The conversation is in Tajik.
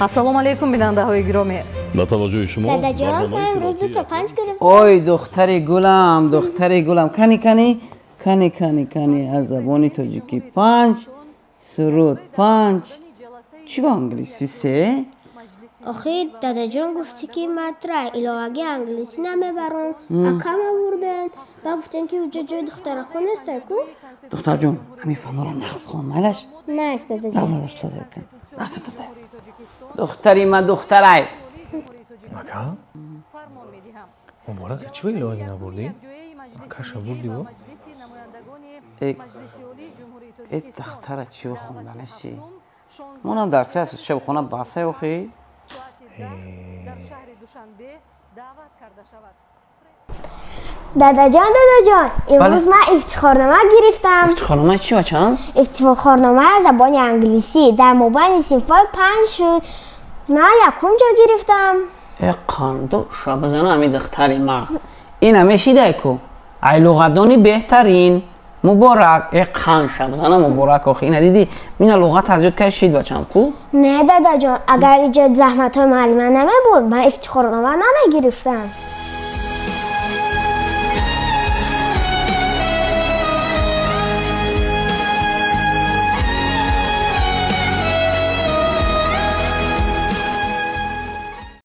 Ассалому алайкум, бинандаҳои гиромӣ. Ба таваҷҷӯҳи шумо Дадаҷон, барномаи ман имрӯз иттилоотии 2 то 5 гирифтам. Ой, духтари гулам, духтари гулам, кани, кани, кани, кани, кани, аз забони тоҷикӣ 5, суруд 5, чӣ ба англисӣ 3? Охи, дадаҷон, гуфтӣ, ки ман тура иловагӣ англисӣ намебарам, акам овурден ба гуфтен, ки уҷа ҷои духтарако нестай ку. Духтарҷон, ҳамин фанҳоро нағз хон, майлаш? Нас, дадаҷон. Дарсата. Духтари ма, духтарай. Ака, муборак, чӣ ба иловагӣ набурдӣ? Акаша бурдӣ во. Э, духтара, чӣ хонданаш, чӣ монам дарси асосиша бихона, басай охи. Дар шаҳри Душанбе даъват карда шавад. Дадаҷон, дадаҷон, имрӯз ман ифтихорнома гирифтам. Ифтихорнома чӣ, бачам? Ифтихорнома аз забони англисӣ. Дар мобайни синфҳои панҷ шуд, ман якум ҷо гирифтам. Э, қанду шабзана, ҳами духтари ма ина мешидай ку, ай луғатдони беҳтарин. Муборак, э, қан шабзана, муборак. Охи, ина диди, мина луғат аз ёд кашид, бачам, ку? Не, дадаҷон, агар иҷоди заҳматҳои муаллима намебуд, ман ифтихорнома намегирифтам.